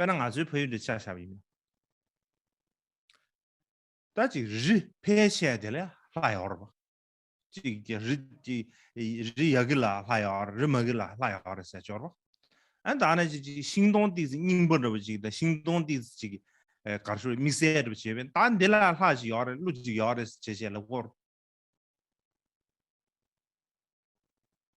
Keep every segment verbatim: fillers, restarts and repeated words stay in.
དཔེར་ན་ང་ཚོའི་ཕ་ཡུལ་འདི་ཆ་བཞག་པ་ཡིན་ན། ད་ཅིག་རི་ཕལ་ཆེ་དེ་ལ་ལྷ་ཡོད་རེད་པ། ཅིག་ཅིག་རི་ཅིག་རི་ཡ་གི་ལ་ལྷ་ཡོད་རེད། རི་མ་གི་ལ་ལྷ་ཡོད་རེད་ཟེར་ཅོག་རེད་པ། ཨ་ད་ནི་ཅིག་ཅིག་ཤིང་སྡོང་ཏིག་ཙི་རྙིང་པ་འདྲ་པོ་ཅིག་དང་། ཤིང་སྡོང་ཏིག་ཙི་ཅིག་ཨ་ག་རེ་ཞུ་དམིགས་བསལ་འདྲ་པོ་བྱས་པས། ད་འདི་ལ་ལྷ་ཅིག་ཡོད་རེད། ཀླུ་ཅིག་ཡོད་རེད་ཟེར་བྱས་བྱས་ལབ་ཀྱི་ཡོད་རེད།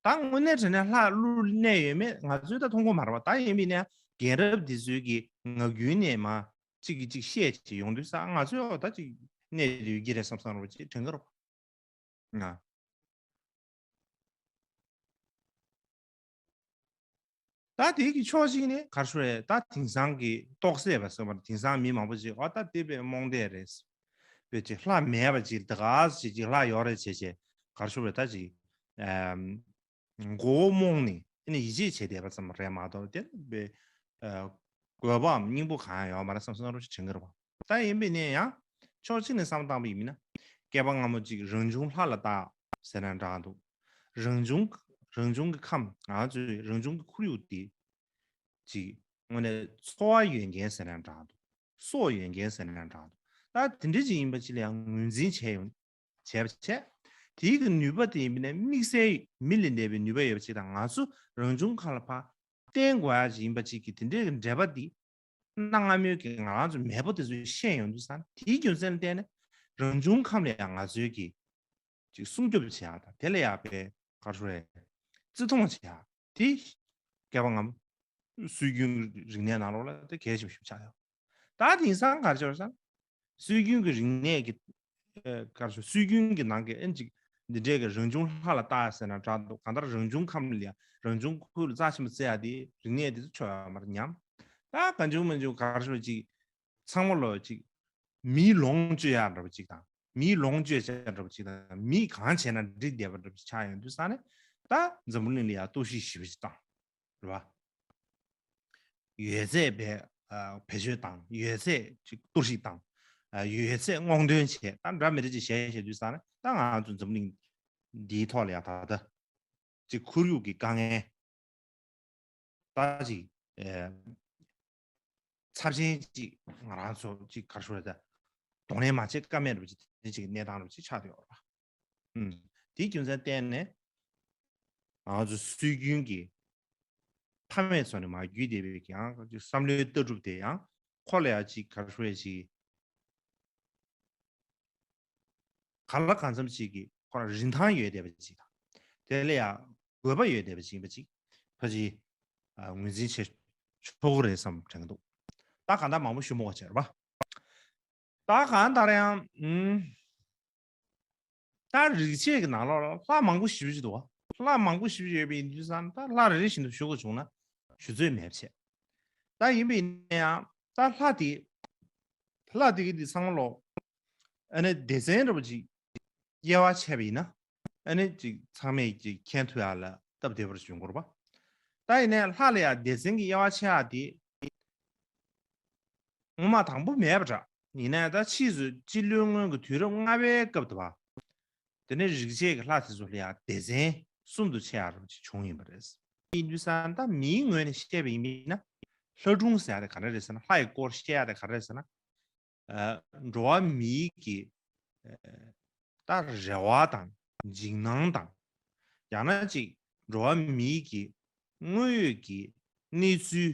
ད་དངོས་གནས་དྲང་གནས་ལྷ་ཀླུ་གནས་ཡོད་མེད་ང་ཚོས་ད་མཐོང་གི་མ་རེད་པ། ད་ཡིན་པས་ན་རྒན་རབས་འདི་ཚོའི་གི་ངག་རྒྱུན་ནས་མར་གཅིག་གིས་གཅིག་བཤད་བྱས་ཡོང་དུས་ཙང་། ང་ཚོས་ཨོ་ད་ཅིག་གནས་དེ་ཡོད་ཀྱི་རེད་བསམ་བསམ་འདྲ་པོ་ཅིག་དྲན་གྱི་རེད་པ། ང་ད་དེ་གི་ཕྱོགས་གཅིག་ནས་ག་རེ་ཞུ་རེད། ད་དེང་སང་གི་རྟོག་སད་པ་ཟེར་བ་རེད། དེང་སང་མི་མང་པོ་ཅིག་ཨོ་ད་དེ་དཔེ་རྨོངས་དད་རེད། དཔེ་ཅིག་ལྷ་མེད་པ་ཅིག་ད་ག་ཟེ་ཅིག་ལྷ་ཡོད་རེད་བྱས་བྱས་ག་རེ་ཞུ་རེད། ད་ཅིག་ཨམ། མགོ་བོ་རྨོངས་ནས་ཨ་ནི་ཡིད་ཆེས་བྱས་བསྡད་པ་ཙམ་རེད་མ་གཏོགས། དེ་ནི་དཔེ་ཨ་དགོས་པའམ་སྙིང་པོ་གང་ཡང་ཡོད་མ་རེད་བསམ་བསམ་འདྲ་པོ་ཞིག་དྲན་གྱི་རེད་པ། ད་ཡིན་པས་ན་ཡང་ཕྱོགས་གཅིག་ནས་བསམ་བཏང་པ་ཡིན་ན། བསྐལ་པ་སྔ་མོ་ཅིག་རང་བྱུང་ལྷ་ལ་བཏགས་ཟེར་ན་འདྲ་འདུག་རང་བྱུང་རང་བྱུང་གི་ཁམས། ང་ཚོའི་རང་བྱུང་གི་ཁོར་ཡུག་དེ་ཅིག་དངོས་གནས་འཚོ་བ་ཡོད་མཁན་ཟེར་ན་འདྲ་འདུག་སྲོག་ཡོད་མཁན་ཟེར་ན་འདྲ་འདུག་ད་དེ་འདྲ་ཅིག་ཡིན་པ་ཅིག་ལ་ཡང་ངོས་འཛིན་བྱས་ཡོང་བྱས་པ་བྱས། དེའི་གི་ནུས་པ་དེ་ཡིན་པས་ན་དམིགས་བསལ་མི་ལས་འདས་པའི་ནུས་པ་ཡོད་པ་ཅིག་དང་། ང་ཚོ་རང་བྱུང་ཁམས་ལ་ཕར་བརྟེན་དགོས་ཡ་ཅིག་ཡིན་པ་ཅིག་གི་དེ་འདྲའི་གི་འབྲེལ་པ་འདི་གནའ་སྔ་མོའི་གི་ང་རང་ཚོ་མེས་པོ་དེ་ཚོས་ཤེས་ཡོང་དུས་ཙང་། དེའི་རྒྱུ་མཚན་ལ་བརྟེན་ནས་རང་བྱུང་ཁམས་ལ་ཡང་ང་ཚོའི་གི་ཅིག་སྲུང་སྐྱོབ་བྱེད་ཡ་དང་། དེ་ལ་ཡང་དཔེ་ག་རེ་ཞུ་རེད། བརྩི་མཐོང་བྱེད་ཡ་དེ་བསྐལ་པ་སྔ་མོ་སྲོལ་རྒྱུན་རིག་གནས་ནང་ལོགས་ལ་དེ་གལ་ཆེན་པོ་ཞིག་ཆགས་ཡོད། ད་དེང་སང་ག་རེ་ཆགས་ཡོད་ཟེར་ན། སྲོལ་རྒྱུན་གྱི་རིག་གནས་ཀྱི་ཨ་ག་རེ་ཞུ། སྲོལ་རྒྱུན་གྱི་ནང་གི་ཨ་ཅིག་འདི་འདྲའི་གི་རང་བྱུང་ལྷ་ལ་བཏགས་ཟེར་ན་འདྲ་འདུག་གང་ལྟར་རང་བྱུང་ཁམས་ལ་ཡ་རང་བྱུང་ཁོར་ཡུག་ལ་རྩ་ཆེན་པོ་བརྩི་ཡ་དེ་རིག་གནས་དེ་ཚོ་ཆོག་ཡོད་མ་རེད་སྙམ། ད་གང་བྱུང་མང་བྱུང་ག་རེ་ཞུ་ཅིག་ཚང་མ་ལོ་ཅིག་མིའི་ལོངས་སྤྱོད་ཡ་འདྲ་པོ་ཅིག་དང་། མིའི་ལོངས་སྤྱོད་བྱས་འདྲ་པོ་ཅིག་དང་། མིས་གང་བྱས་ན་འགྲིག་བསྡད་པ་འདྲ་པོ་ཅིག་ཆགས་ཡོང་དུས་ཙང་ནས། ད་འཛམ་བུ་གླིང་ལ་ཡ་གཏོར་བཤིག་ཞེ་པོ་ཅིག་བཏང་། རེད་བ། ཡོད་ཚད་བེད་ཨ་བེད་སྤྱོད་བཏང་། ཡོད་ཚད་ཅིག་གཏོར་བཤིག་བཏང་། ཨ་ཡོད་ཚད་སྔོག་འདོན་བྱས། ད་འདྲ་མི་འདྲ་ཅིག་བྱས་བྱས་དུས་ཙང་ནས། ད་ང་ཚོ་འཛམ་བུ་གླིང་འདིའི་ཐོག་ལ་ཡ་ད་ལྟ་ཅིག་ཁོར་ཡུག་གི་དཀའ་ངལ། ད་ཅིག་ཨེ་ཚབས་ཆེན་ཅིག་ང་རང་ཚོ་ཅིག་ག་རེ་ཞུ་རེད། ད་གདོང་ལེན་མ་བྱེད་ཀ་མེད་འདྲ་པོ་ཅིག་དེ་ཅིག་གནས་སྟངས་འདྲ་པོ་ཅིག་ཆགས་བསྡད་ཡོད་རེད་པ། ཨུམ། དེའི་རྒྱུ་མཚན་བརྟེན་ནས་ང་ཚོ་སྲོལ་རྒྱུན་གྱི་ཕ་མེས་ཚོ་ནས་མར་བརྒྱུད་བསྡད་པའི་ཡང་བསམ་བློའི་ལྟ་གྲུབ་དེ་ཡང་ཁོ་ལ་ཡང་ཅིག་ག་རེ་ཞུ་རེད། ཅིག་གང་ལ་གང་འཚམ་ཅིག་གི་ཁོ་རང་རིན་ཐང་ཡོད་བསྡད་པ་ཅིག་དང་། དེ་ལ་ཡང་དགོས་པ་ཡོད་བསྡད་པ་ཅིག་ཡིན་པ་ཅིག་ཕལ་ཆེར་ཨ་ངོས་འཛིན་བྱེད་ཆོག་གི་རེད་བསམ་དྲན་གྱི་འདུག་ད་གང་ལྟར་མང་པོ་ཞུ་མི་དགོས་བྱས་རེད་པ། ད་གང་ལྟར་ཡང་ཨུམ། ད་རིག་བྱེད་ཀྱི་ནང་ལོགས་ལ་ལྷ་མང་པོ་ཞེ་པོ་ཅིག་འདུག་བ། ལྷ་མང་པོ་ཞེ་པོ་ཅིག་ཡོད་པ་ཡིན་དུས་ཙང་། ད་ལྷ་རེ་རེ་བཞིན་དུ་ཞུ་དགོས་བྱུང་ན་ཞུ་ཚོད་མེད་པ་བྱས། ད་ཡིན་པ་ཡིན་ན་ཡང་ད་ལྷ་དེ་ལྷ་དེ་གི་དེ་ཚང་མ་ལོ་ཨ་ནི་སྡེ་ཚན་འདྲ་པོ་ཅིག་དབྱེ་བ་ཕྱེ་བ་ཡིན་ན། ཨ་ནི་ཅིག་ཚང་མས་ཅིག་མཁྱེན་ཐུབ་ཡ་ལ་སྟབས་བདེ་བར་བྱུང་དགོས་རེད་པ། ད་ཡིན་ནའི་ལྷ་ལ་ཡང་སྡེ་ཚན་གྱི་དབྱེ་བ་ཕྱེ་ཡ་དེ་སྔོན་མ་དང་པོ་མེད་པ་འདྲ། ཡིན་ནའི་ད་ཕྱིས་སུ་སྤྱི་ལོའི་སྔོན་གྱི་དུས་རབས་ལྔ་པའི་སྐབས་དུ་བ། དེ་ནས་རིག་བྱེད་ཀྱི་ལྷ་དེ་ཚོ་ལ་ཡང་སྡེ་ཚན་གསུམ་དུ་ཕྱེ་ཡ་རུ་བྱུང་ཡིན་པ་རེད། ཡིན་དུས་ཙང་ད་མིའི་ངོས་ནས་བཤད་པ་ཡིན་ན། ལྷ་སྒྲུང་ཟེར་ཡ་དེ་ག་རེ་རེད་ཟེར་ན། ལྷ་ཡི་སྐོར་བཤད་ཡ་དེ་ག་རེ་རེད་ཟེར་ན། ཨ་འགྲོ་བ་མིའི་གི་ཨ་ད་རེ་བ་དང་འཇིགས་སྣང་དང་། ཡང་ན་ཅིག་འགྲོ་བ་མིའི་གི་དངོས་ཡོད་ཀྱི་གནས་ཚུལ་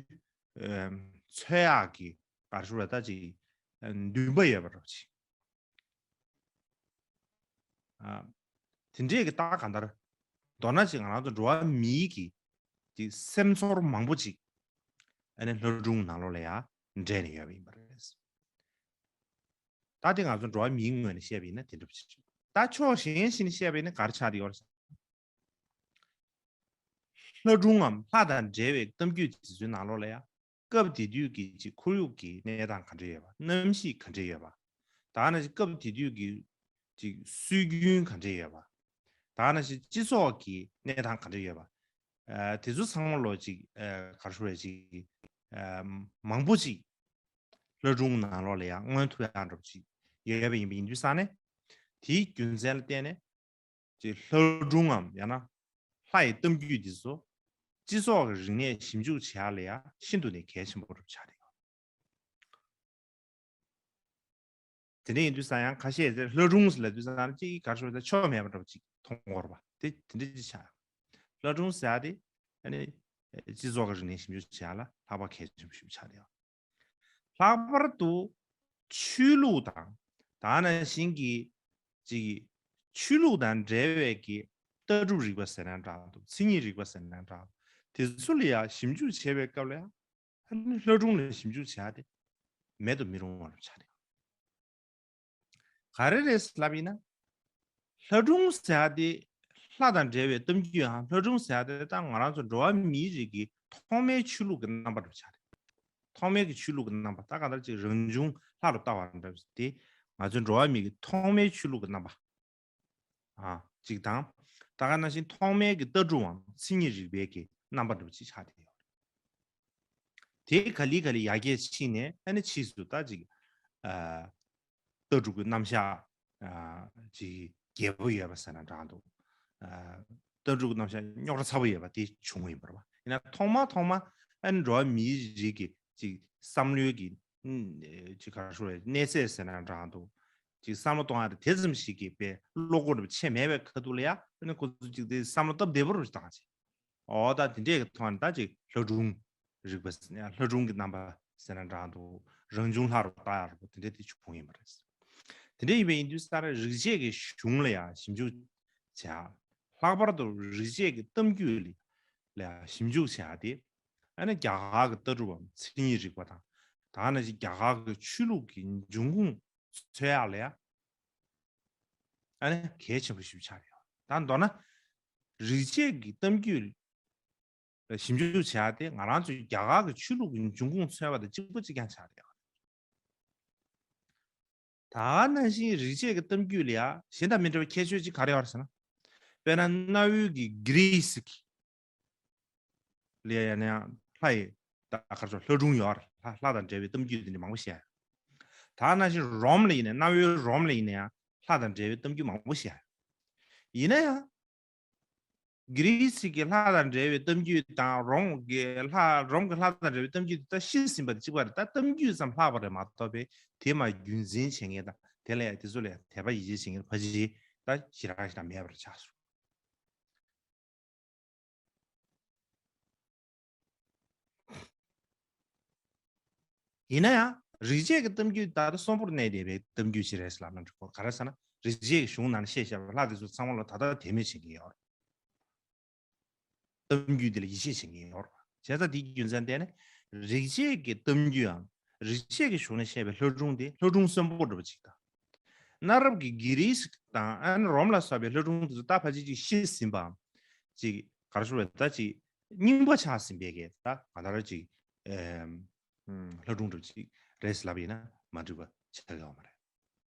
ཨ་འཚོལ་ཡག་གི་ག་རེ་ཞུ་རེད། ད་ཅིག་ཨ་འདུན་པ་ཡོད་པ་འདྲ་པོ་ཅིག་ཨ་དེ་འདྲས་ཀྱི་རྟགས་གང་ལྟར། མདོར་ན་ཅིག་ང་རང་ཚོ་འགྲོ་བ་མིའི་གི་ཅིག་སེམས་ཚོར་མང་པོ་ཅིག་ཨ་ནི་ལྷ་སྒྲུང་ནང་ལོགས་ལ་ཡང་འདྲེས་ནས་ཡོད་པ་ཡིན་པ་རེད། ད་དེ་ང་ཚོ་འགྲོ་བ་མིའི་ངོས་ནས་བཤད་པ་ཡིན་ན་དེ་འདྲ་པོ་ཅིག་ད་ཕྱོགས་གཞན་ཞིག་ནས་བཤད་པ་ཡིན་ན་ག་རེ་ཆགས་བསྡད་ཡོད་རེད་ཟེར་ན། ལྷ་སྒྲུང་ངམ་ལྷ་དང་འབྲེལ་བའི་གཏམ་རྒྱུད་དེ་ཚོའི་ནང་ལོགས་ལ་ཡང་སྐབས་དེ་དུས་ཀྱི་ཅིག་ཁོར་ཡུག་གི་གནས་སྟངས་ག་འདྲ་ཡོད་པ། གནམ་གཤིས་ག་འདྲ་ཡོད་པ། ད་ནང་བཞིན་སྐབས་དེ་དུས་ཀྱི་ཅིག་སྲོལ་རྒྱུན་ག་འདྲ་ཡོད་པ། ད་ནང་བཞིན་སྤྱི་ཚོགས་ཀྱི་གནས་སྟངས་ག་འདྲ་ཡོད་པ། ཨ་དེ་ཚོ་ཚང་མ་ལོ་ཅིག་ཨ་ག་རེ་ཞུ་རེད། ཅིག་ཨ་མང་པོ་ཅིག་ལྷ་སྒྲུང་ནང་ལོགས་ལ་ཡང་མངོན་ཐུབ་ཡག་འདྲ་པོ་ཅིག་ཡོད་པ་ཡིན་པ་ཡིན་དུས་ཙང་ནས། དེའི་རྒྱུ་མཚན་ལ་བརྟེན་ནས་ཅིག་ལྷ་སྒྲུང་ངམ་ཡང་ན་ལྷ་ཡི་གཏམ་རྒྱུད་འདི་ཚོ་སྤྱི་ཚོགས་ཀྱི་རིག་གནས་ཞིབ་འཇུག་བྱེད་ཡག་ལ་ཡང་ཤིན་ཏུ་ནས་གལ་ཆེན་པོ་རུ་ཆགས་ཏེ་ཡོད། དེ་འདྲ་ཡིན་དུས་ཙང་ཡང་ཁ་ཤས་ལྷ་སྒྲུང་ཟེར་ལབ་དུས་ཙང་ཅིག་ག་རེ་ཞུ་ད་ཆོ་མེད་པ་འདྲ་པོ་ཅིག་མཐོང་གི་ཡོད་རེད་པ། དེ་དེ་འདྲ་ཅིག་ཆགས། ལྷ་སྒྲུང་ཟེར་ཡ་དེ་ཨ་ནི་སྤྱི་ཚོགས་ཀྱི་རིག་གནས་ཞིབ་འཇུག་བྱེད་ཡ་ལ་ལྷག་པར་གལ་ཆེན་པོ་ཞིག་ཆགས་བསྡད་ཡོད། ལྷག་པར་དུ་ཆོས་ལུགས་དང་ད་ག་ནང་བཞིན་གྱི་ཅིག་ཆོས་ལུགས་དང་འབྲེལ་བའི་གི་ལྟ་གྲུབ་རིག་པ་ཟེར་ན་འདྲ་འདུག་མཚན་ཉིད་རིག་པ་ཟེར་ན་འདྲ་འདུག་དེ་ཚོ་ལ་ཡང་ཞིབ་འཇུག་བྱེད་པའི་སྐབས་ལ་ཡང་ཨ་ནི་ལྷ་སྒྲུང་ལ་ཞིབ་འཇུག་བྱེད་ཡ་དེ་མེད་དུ་མི་རུང་བ་ལ་ཆགས་ཏེ། ག་རེ་རེད་ལབ་ཡིན་ན། ལྷ་སྒྲུང་ཟེར་ཡ་དེ་ལྷ་དང་འབྲེལ་བའི་གཏམ་རྒྱུད་ཡང་ལྷ་སྒྲུང་ཟེར་ཡ་དེ་ད་ང་རང་ཚོ་འགྲོ་བ་མིའི་རིགས་ཀྱི་ཐོག་མའི་ཆོས་ལུགས་ཀྱི་རྣམ་པ་འདྲ་པོ་ཆགས་རེད། ཐོག་མའི་གི་ཆོས་ལུགས་ཀྱི་རྣམ་པ་ད་ག་ལྟར་ཅིག་རང་བྱུང་ལྷ་རུ་ལྟ་བ་འདྲ་པོ་དེ་ང་ཚོའི་འགྲོ་བ་མི་གི་ཐོག་མའི་ཆོས་ལུགས་ཀྱི་རྣམ་པ། ཨ་གཅིག་དང་། ད་ག་ནང་བཞིན་ཐོག་མའི་གི་ལྟ་གྲུབ་བམ་མཚན་ཉིད་རིག་པའི་གི་རྣམ་པ་འདྲ་པོ་ཅིག་ཆགས་བསྡད་ཡོད་རེད། དེ་ག་ལེ་ག་ལེ་ཡར་རྒྱས་ཕྱིན་ནས་ཨ་ནི་ཕྱིས་སུ་ད་ཅིག་ཨ་ལྟ་གྲུབ་ཀྱི་རྣམ་གཞག་ཨ་ཅིག་རྒྱས་པོ་ཡོད་པ་ཟེར་ན་འདྲ་འདུག་ཨ་ལྟ་གྲུབ་ཀྱི་རྣམ་གཞག་རྙོག་དྲ་ཚ་པོ་ཡོད་པ་དེ་བྱུང་བ་ཡིན་པ་རེད་པ། ཡིན་ན་ཐོག་མ་ཐོག་མ་ཨ་ནི་འགྲོ་བ་མིའི་རིགས་ཀྱི་ཅིག་བསམ་བློའི་གི་ཨ་ཅིག་ག་རེ་ཞུ་དགོས་རེད། གནས་ཚད་ཟེར་ན་འདྲ་འདུག་ཅིག་བསམ་བློ་གཏོང་ཡ་དེ་ཙམ་ཞིག་གི་དཔེ་བློ་སྒོ་འདྲ་པོ་ཕྱེ་མེད་པའི་ཁ་ཐུག་ལ་ཡ་ཨ་ནི་ཁོ་ཚོ་ཅིག་དེ་བསམ་བློ་སྟབས་བདེ་པོ་རུ་བཏང་བྱས། འོ་ད་དེ་འདྲས་ཀྱི་ཐོག་ནས་ད་ཅིག་ལྷ་སྒྲུང་རིག་པ་ཟེར་ན་ལྷ་སྒྲུང་གི་རྣམ་པ་ཟེར་ན་འདྲ་འདུག་རང་བྱུང་ལྷ་རུ་ལྟ་ཡ་རུ་དེ་འདྲས་དེ་བྱུང་ཡིན་པ་རེད། དེ་འདྲས་ཡིན་པ་ཡིན་དུས་ས་ར་རིག་བྱེད་ཀྱི་གཞུང་ལ་ཡང་ཞིབ་འཇུག་བྱ། ལྷག་པར་དུ་རིག་བྱེད་ཀྱི་གཏམ་རྒྱུད་ལ་ལ་ཡང་ཞིབ་འཇུག་བྱ་སྟེ། ཨ་ནི་རྒྱ་གར་གྱི་ལྟ་གྲུབ་བམ་མཚན་ཉིད་རིག་པ་དང་ད་ག་ནང་བཞིན་རྒྱ་གར་གྱི་ཆོས་ལུགས་ཀྱི་འབྱུང་ཁུངས་འཚོལ་ཡག་ལ་ཡང་ཨ་ནི་གལ་ཆེན་པོ་ཞིག་ཆགས་ཡོད། ད་མདོར་ན་རིག་བྱེད་ཀྱི་གཏམ་རྒྱུད་ལ་ཞིབ་འཇུག་བྱས་ཏེ་ང་རང་ཚོའི་རྒྱ་གར་གྱི་ཆོས་ལུགས་ཀྱི་འབྱུང་ཁུངས་འཚོལ་བ་དང་གཅིག་པ་གཅིག་རྐྱང་ཆགས་ཡོད། ད་ག་ནང་བཞིན་རིག་བྱེད་ཀྱི་གཏམ་རྒྱུད་ལ་ཡང་གཞན་དང་མི་འདྲ་བའི་ཁྱད་ཆོས་གཅིག་ག་རེ་ཡོད་རེད་ཟེར་ན། དཔེར་ན་གནའ་བོའི་གི་གྷི་རི་སི་གི་ལ་ཡང་ན་ཡང་ལྷ་ཡི་ད་ག་རེ་ཟེར་ལྷ་སྒྲུང་ཡོད་རེད། ལྷ་ལྷ་དང་འབྲེལ་བའི་གཏམ་རྒྱུད་དེ་འདྲ་མང་པོ་བཤད་ཡོད། ད་ག་ནང་བཞིན་རོམ་ལ་ཡིན་ན་གནའ་བོའི་རོམ་ལ་ཡིན་ན་ཡང་ལྷ་དང་འབྲེལ་བའི་གཏམ་རྒྱུད་མང་པོ་བཤད་ཡོད། ཡིན་ན་ཡང་གྷི་རི་སི་གི་ལྷ་དང་འབྲེལ་བའི་གཏམ་རྒྱུད་དང་རོམ་གྱི་ལྷ་རོམ་གྱི་ལྷ་དང་འབྲེལ་བའི་གཏམ་རྒྱུད་དེ་ད་ཤི་ཟིན་པ་དེ་གཅིག་པ་རེད། ད་གཏམ་རྒྱུད་ཙམ་ལྷག་པ་རེད་མ་གཏོགས་པའི་དེ་མ་རྒྱུན་འཛིན་བྱེད་མཁན་དང་དེ་ལ་ཡང་དེ་ཚོ་ལ་ཡང་དད་པ་ཡིད་ཆེས་བྱེད་མཁན་ཕལ་ཆེར་ད་ཞེ་དྲག་ཞེ་དྲག་མེད་པར་ཆགས་སོང་། ཡིན་ན་ཡང་རིག་བྱེད་ཀྱི་གཏམ་རྒྱུད་ད་ལྟ་གསོན་པོར་གནས་བསྡད་པའི་གཏམ་རྒྱུད་ཅིག་རེད་ལབ་ན་འགྲིག་གོ། ག་རེ་ཟེར་ན་རིག་བྱེད་ཀྱི་གཞུང་ནང་ནས་བཤད་བཞག་པའི་ལྷ་དེ་ཚོ་ཚང་མ་ལ་ད་ལྟ་དད་མོས་བྱེད་ཀྱི་ཡོད་རེད། གཏམ་རྒྱུད་དེ་ལ་ཡིད་ཆེས་བྱེད་ཀྱི་ཡོད་རེད། བྱས་ཙང་དེའི་རྒྱུ་མཚན་བརྟེན་ནས་རིག་བྱེད་ཀྱི་གཏམ་རྒྱུད་ཡང་རིག་བྱེད་ཀྱི་གཞུང་ནས་བཤད་པའི་ལྷ་སྒྲུང་དེ་ལྷ་སྒྲུང་གསོན་པོ་འདྲ་པོ་ཅིག་དང་། གནའ་རབས་ཀྱི་གྷི་རི་སི་དང་ཨ་ནི་རོམ་ལ་སོགས་པའི་ལྷ་སྒྲུང་དེ་ཚོ་ད་ཕལ་ཆེར་ཅིག་ཤི་ཟིན་པའམ། ཅིག་ག་རེ་ཞུ་དགོས་རེད། ད་ཅིག་རྙིང་པ་ཆགས་ཟིན་པའི་གི་ད་ག་འདྲ་ཅིག་ཨེམ། ལྷ་སྒྲུང་འདྲ་པོ་ཅིག་རེད་ལབ་ཡིན་ན་མ་འགྲིག་པ་ཆགས་ཀྱི་ཡོད་མ་རེད།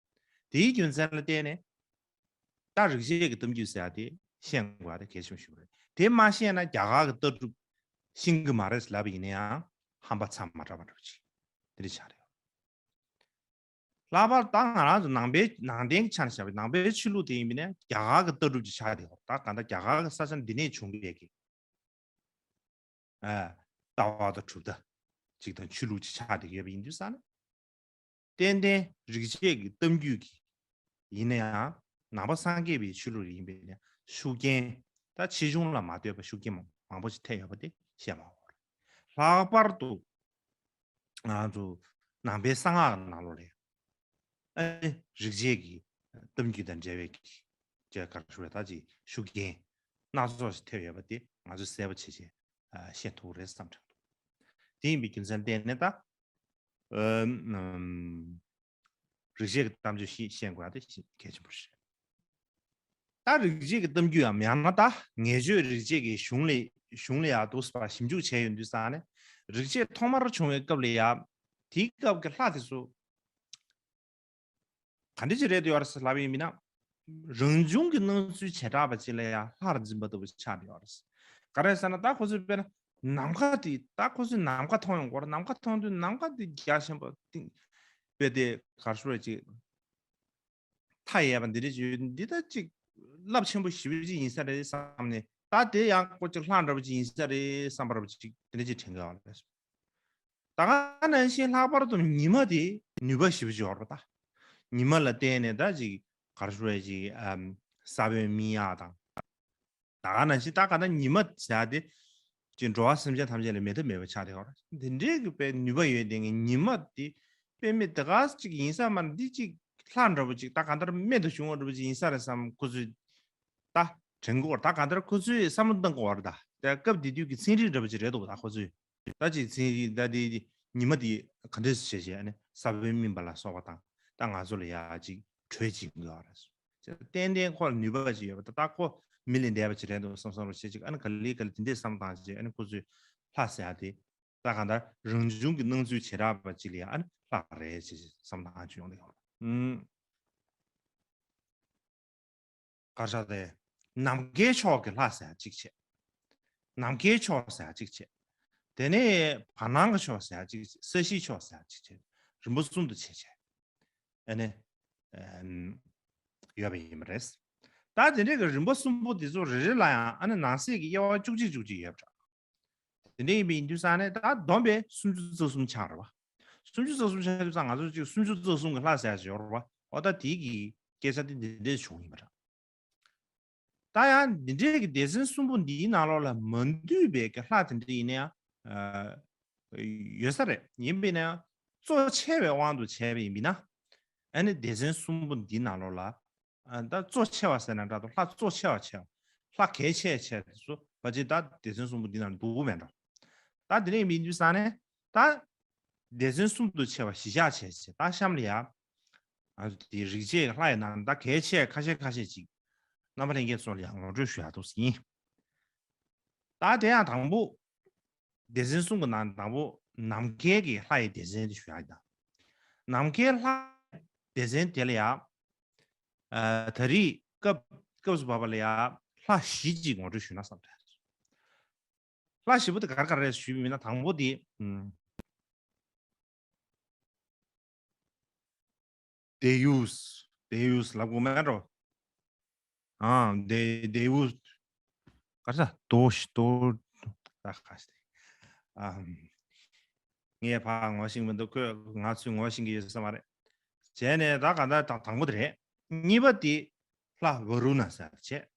དེའི་རྒྱུ་མཚན་ལ་བརྟེན་ནས་ད་རིག་བྱེད་ཀྱི་གཏམ་རྒྱུད་ཟེར་ཡ་དེ་ཤེས་དགོས་པ་དེ་གལ་ཆེན་པོ་ཞིག་རེད། དེ་མ་ཤེས་ན་རྒྱ་གར་གྱི་ལྟ་གྲུབ་ཤེས་ཀྱི་མ་རེད་ལབ་ཡིན་ན་ཡང་ཧམ་པ་མཚམས་མ་དྲགས་པ་འདྲ་པོ་ཅིག་དེ་འདྲ་ཆགས་རེད། ལྷག་པར་ད་ང་རང་ཚོ་ནང་པའི་ནང་བསྟན་གྱི་ཆ་ནས་བཞག་པའི་ནང་པའི་ཆོས་ལུགས་དེ་ཡིན་པ་ཡིན་ན་རྒྱ་གར་གྱི་ལྟ་གྲུབ་ཅིག་ཆགས་བསྡད་ཡོད། ད་གང་ལྟར་རྒྱ་གར་གྱི་ས་ཆ་འདི་ནས་བྱུང་བའི་གི་ཨ་ལྟ་བ་དང་གྲུབ་མཐའ་ཅིག་དང་ཆོས་ལུགས་ཅིག་ཆགས་བསྡད་ཡོད་པ་ཡིན་དུས་ཙང་ནས། ཏན་ཏན་རིག་བྱེད་ཀྱི་གཏམ་རྒྱུད་ཀྱི་ཡིན་ན་ཡང་ནང་པ་སངས་རྒྱས་པའི་ཆོས་ལུགས་ཡིན་པས་ན་ཤུགས་རྐྱེན་ད་ཆེ་ཆུང་ལ་མ་ལྟོས་པར་ཤུགས་རྐྱེན་མང་པོ་ཞིག་ཐེབས་ཡོད་པ་དེ་བཤད་མ་དགོས་རེད། ལྷག་པར་དུ་ང་ཚོ་ནང་པའི་གསང་སྔགས་ཀྱི་ནང་ལོགས་ལ་ཨ་ནི་རིག་བྱེད་ཀྱི་གཏམ་རྒྱུད་དང་འབྲེལ་བའི་གི་ཅེས་ག་རེ་ཞུ་རེད། ད་ཅིག་ཤུགས་རྐྱེན་སྣ་ཚོགས་ཤིག་ཐེབས་ཡོད་པ་དེ་ང་ཚོས་གསལ་པོ་བྱས་བྱས་ཨ་ཤེས་ཐུབ་ཀྱི་རེད་བསམ་དྲན་འདུག་དེ་ཡིན་པའི་རྒྱུ་མཚན་བརྟེན་ནས་ད་ཨ་ཨམ། རིག་བྱེད་ཀྱི་གཏམ་རྒྱུད་ཤེས་ཤེས་དགོས་པ་དེ་གལ་ཆེན་པོ་རེད། ད་རིག་བྱེད་ཀྱི་གཏམ་རྒྱུད་ཡང་ཡང་ན་ད་ངེས་བརྗོད་རིག་བྱེད་ཀྱི་གཞུང་ལས་གཞུང་ལ་ཡང་འདུག་པ་ཞིབ་འཇུག་བྱས་ཡོང་དུས་ཙང་ནས་རིག་བྱེད་ཐོག་མར་བྱུང་བའི་སྐབས་ལ་ཡང་དེའི་སྐབས་ཀྱི་ལྷ་དེ་ཚོ་ག་འདྲ་ཅིག་རེད་ཡོད་རེད་ཟེར་ལབ་ཡིན་མིན་ན། རང་བྱུང་གི་སྣང་ཚུལ་བྱེ་བྲག་པ་ཅིག་ལ་ཡང་ལྷར་འཛིན་པ་ལྟ་བུ་ཆགས་ཡོད་རེད། ག་རེ་ཟེར་ན་ད་ཁོ་ཚོས་དཔེར་ན་ནམ་མཁའ་དེ་ད་ཁོ་ཚོས་ནམ་མཁའ་མཐོང་ཡོང་གི་ཡོད་རེད། ནམ་མཁའ་མཐོང་དུས་ནམ་མཁའ་དེ་རྒྱ་ཆེན་པོ་སྟེང་དཔེ་དེ་ག་རེ་ཞུ་རེད་ཅིག་མཐའ་ཡས་པ་འདི་འདྲ་ཅིག་ཡོད། འདི་ད་ཅིག་རླབས་ཆེན་པོ་ཞེ་པོ་ཅིག་ཡིན་ས་རེད་བསམ་ནས། ད་དེ་ཡང་ཁོ་ཅིག་ལྷ་འདྲ་པོ་ཅིག་ཡིན་ས་རེད་བསམ་པ་འདྲ་པོ་ཅིག་དེ་འདྲ་ཅིག་དྲན་གྱི་ཡོད་རེད། ད་ག་ནང་བཞིན་ལྷག་པར་དུ་ཉི་མ་དེ་ནུས་པ་ཞེ་པོ་ཅིག་ཡོད་རེད་པ། ད་ ཉི་མ་ལ་བརྟེན་ནས་ད་ཅིག་ག་རེ་ཞུ་དགོས་ཅིག་ཨམ་ས་བོན་སྨིན་ཡག་དང་། ད་ག་ནང་བཞིན་ད་ག་ད་ཉི་མ་ཟེར་ཡག་དེ་ཅིག་འགྲོ་བ་སེམས་ཅན་ཐམས་ཅད་ལ་མེད་ཐབས་མེད་པ་ཆགས་བསྡད་ཡོད་རེད། དེ་འདྲའི་གི་དཔེ་ནུས་པ་ཡོད་དེ་ངས་ཉི་མ་དེ་དཔེ་མེད་དེ་ག་ཅིག་ཡིན་ས་མ་རེད། འདི་ཅིག་ལྷ་འདྲ་པོ་ཅིག་ད་ག་འདྲ་རྨད་དུ་བྱུང་བ་འདྲ་པོ་ཅིག་ཡིན་ས་རེད་བསམ་ཁོ་ཚོས་ད་དྲན་གི་ཡོད་རེད། ད་ག་འདྲ་ཁོ་ཚོས་བསམ་བློ་བཏང་གི་ཡོད་རེད། ད་ད་སྐབས་དེ་དུས་ཀྱི་ཚན་རིག་འདྲ་པོ་ཅིག་རེད་འདུག་ད་ཁོ་ཚོས་ད་ཅིག་ཚན་རིག་ད་དེ་ཉི་མ་དེ་ག་འདྲས་བྱས་བྱས་ཨ་ནི་ས་བོན་སྨིན་པ་ལ་སོགས་པ་དང་ད་ང་ཚོ་ལ་ཡ་ཅིག་གྲོས་བྱེད་ཀྱི་ཡོད་རེད། ཏན་ཏན་ཁོ་ལ་ནུས་པ་ཅིག་ཡོད་པ་ད་ད་ཁོ་མི་ལས་འདས་པ་ཅིག་རེད་འདུག་བསམ་བསམ་རོགས་བྱེད་ཅིག་ཨ་ནི་ག་ལེ་ག་ལེ་དེ་འདྲས་བསམ་བཏང་ཅིག་ཨ་ནི་ཁོ་ཚོས་ལྷ་ཟེར་ཡག་དེ་ད་གང་ལྟར་རང་བྱུང་གི་སྣང་ཚུལ་བྱེ་བྲག་པ་ཅིག་ལ་ཡ་ཨ་ནི་ལྷ་རེད་ཅེས་བསམ་བཏང་ཅིག་ཡོང་གི་ཡོད་རེད། ཨུམ། གར་ཤ་དེ། ནམ་མཁའི་ཕྱོགས་ཀྱི་ལྷ་ཟེར་ཡག་གཅིག་བྱས། ནམ་མཁའི་ཕྱོགས་ཟེར་ཡག་གཅིག་བྱས། དེ་ནས་བར་སྣང་གི་ཕྱོགས་ཟེར་ཡག་གཅིག་བྱས། ས་གཞིའི་ཕྱོགས་ཟེར་ཡག་གཅིག་བྱས། རིམ་པ་གསུམ་དུ་ཕྱེ་བྱས། ཨ་ནི། ཨམ། ཡོད་པ་ཡིན་པ་རེད། ད་དེ་འདྲའི་གི་རིམ་པ་གསུམ་པོ་དེ་ཚོ་རེ་རེ་ལ་ཡང་ཨ་ནི་ནང་གསེས་ཀྱི་དབྱེ་བ་བཅུ་གཅིག་བཅུ་གཅིག་ཡོད་པ་འདྲ། དེ་འདྲ་ཡིན་པ་ཡིན་དུས་ཙང་ནས་ད་བསྡོམས་པས་སུམ་ཅུ་རྩ་གསུམ་ཆགས་རེད་བ། སུམ་ཅུ་རྩ་གསུམ་ཆགས་དུས་ཙང་ང་ཚོ་གཅིག་སུམ་ཅུ་རྩ་གསུམ་གྱི་ལྷ་ཟེར་ཡག་ཅིག་ཡོད་རེད་བ། འོ་ད་དེའི་གི་སྐད་ཆ་དེ་འདི་འདྲས་བྱུང་ཡིན་པ་འདྲ། ད་ཡང་འདི་འདྲའི་གི་སྡེ་ཚན་གསུམ་པོ་འདིའི་ནང་ལོགས་ལ་མ་འདུས་པའི་གི་ལྷ་དེ་འདྲ་ཡིན་ན་ཡང་ཨ་ཡོད་ས་རེད། ཡིན་པས་ན་ཡང་གཙོ་ཆེ་བའི་དབང་དུ་བྱས་པ་ཡིན་པས་ན་ཨ་ནི་སྡེ་ཚན་གསུམ་པོ་འདིའི་ནང་ལོགས་ལ་ཨ་ད་གཙོ་ཆེ་བ་ཟེར་ན་འདྲ་འདུག་ལྷ་གཙོ་ཆེ་བ་ཆེ་བ། ལྷ་གལ་ཆེ་ཆེ་དེ་ཚོ་ཕལ་ཆེར་ད་སྡེ་ཚན་གསུམ་པོ་འདི་ནང་འདུ་གི་མེད་འགྲོ། ད་དེ་འདྲ་ཡིན་པ་ཡིན་དུས་ཙང་ནས་ད་སྡེ་ཚན་གསུམ་དུ་ཕྱེ་བ་གཞིར་བཞག་བྱས་བྱས་ད་གཤམ་ལ་ཡ། ཨ་དེ་རིག་བྱེད་ཀྱི་ལྷ་ཡི་ནང་ད་གལ་ཆེ་ཁ་ཤས་ཁ་ཤས་ཅིག་རྣམ་པ་ལྷན་རྒྱས་ཚོ་ལ་ཡང་ངོ་སྤྲོད་ཞུ་ཡག་འདུག་ཟིན། ད་དེ་ཡང་དང་པོ། སྡེ་ཚན་གསུམ་གྱི་ནང་དང་པོ་ནམ་མཁའི་གི་ལྷ་ཡི་སྡེ་ཚན་དེ་ཞུ་ཡག་ཡིན་ད། ནམ་མཁའི་ལྷ་སྡེ་ཚན་དེ་ལ་ཡ། ཨ་ད་རེས་སྐབས་སྐབས་སུ་བབས་པ་ལ་ཡ་ལྷ་བཞི་ཅིག་ངོ་སྤྲོད་ཞུས་ན་བསམ་འདུག་ལྷ་བཞི་པོ་དེ་ག་རེ་ག་རེ་རེད་ཞུས་པ་ཡིན་ན་དང་པོ་དེ། ཨུམ། དེ་ཡུས། དེ་ཡུས་ལབ་དགོས་མེད་འགྲོ། ཨ་དེ་དེ་ཡུས། ག་རེ་ཟ་དོ་ཞི་དོ། ད་ག་ཞི། ཨ་ངས་ཕར་ངོ་ཤེས་མི་འདུག་ཁོས་ང་ཚོས་ངོ་ཤེས་ཀྱི་ཡོད་ས་མ་རེད། བྱས་ནས་ད་ག་ད་དང་དང་པོ་དེ་རེད། གཉིས་པ་དེ་ལྷ་ཝ་རུ་ཎ་ཟེར་བྱས།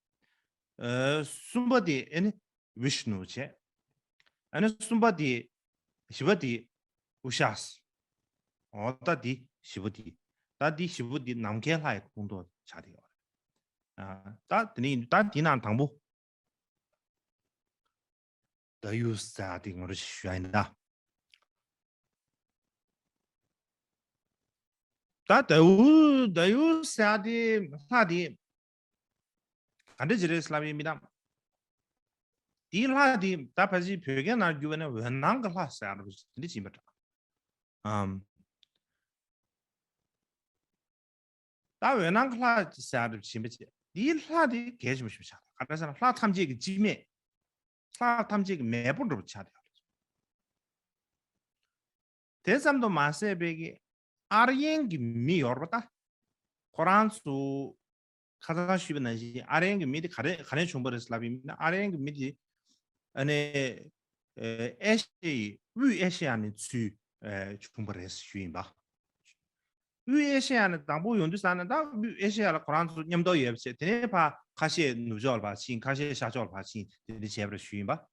ཨ་གསུམ་པ་དེ་ཨེ་ནི། ཝིཤ་ནུ་བྱས། ཨ་ནི་གསུམ་པ་དེ། བཞི་པ་དེ། ཨུ་ཤཱས། འོ་ད་དེ་བཞི་པོ་དེ། ད་དེ་བཞི་པོ་དེ་ནམ་མཁའི་ལྷ་ཡི་ཁོངས་གཏོགས་ཆགས་བསྡད་ཡོད་རེད། ཨ་ད་དེ་ནི་ད་དེ་ནང་དང་པོ། ད་ཡུ་ཟེར་དེ་ངོ་སྤྲོད་ཞུ་ཡ་ཡིན་ད། ད་ད་ཡུ་ད་ཡུ་ཟེར་དེ་ལྷ་དེ། ག་འདྲ་ཅིག་རེད་ལབ་ཡིན་མི་དང་། དེའི་ལྷ་དེ་ད་ཕལ་ཆེར་བོད་སྐད་ནང་བསྒྱུར་བ་ན་འོད་སྣང་གི་ལྷ་ཟེར་ཡག་འདྲ་ཅིག་ཡིན་པ་འདྲ། ཨམ། ད་འོད་སྣང་གི་ལྷ་ཟེར་ཡག་འདྲ་ཅིག་ཡིན་པ་ཅིག་དེའི་ལྷ་དེ་གལ་ཆེན་པོ་ཞིག་ཆགས་འདུག་ག་རེ་ཟེར་ན་ལྷ་ཐམས་ཅད་ཀྱི་སྤྱི་མེས། ལྷ་ཐམས་ཅད་ཀྱི་མེས་པོ་འདྲ་པོ་ཆགས་བསྡད་ཡོད་རེད། དེ་ཙམ་དུ་མ་ཟད་པའི་གི་ཨར་ཡན་གྱི་མི་ཡོད་རེད་པ་ད། ཁོ་རང་ཚོ་ཁ་སང་ཞུས་པ་ནང་བཞིན་ཨར་ཡན་གྱི་མི་དེ་ག་རེ་ག་རེ་བྱུང་བ་རེད་ལབ་ཡིན་ན་ཨར་ཡན་གྱི་མི་དེ་ཨ་ནི་ཨེ་ཤི་ཡའི་དབུས་ཨེ་ཤི་ཡ་ནས་ཚུར་བྱུང་བ་རེད་ཞུས་ཡིན་པ། དབུས་ཨེ་ཤི་ཡ་ནས་དང་པོ་ཡོང་དུས་ཙང་ནས་ད་དབུས་ཨེ་ཤི་ཡ་ལ་ཁོ་རང་ཚོ་མཉམ་དུ་ཡོད་པ་བྱས་དེ་ནས་ཕར་ཁ་ཤས་ནུབ་ཕྱོགས་ལ་ཕར་ཕྱིན། ཁ་ཤས་ཤར་ཕྱོགས་ལ་ཕར་ཕྱིན། དེ་འདྲ་བྱས་པ་རེད་ཞུས་ཡིན་པ། བྱས་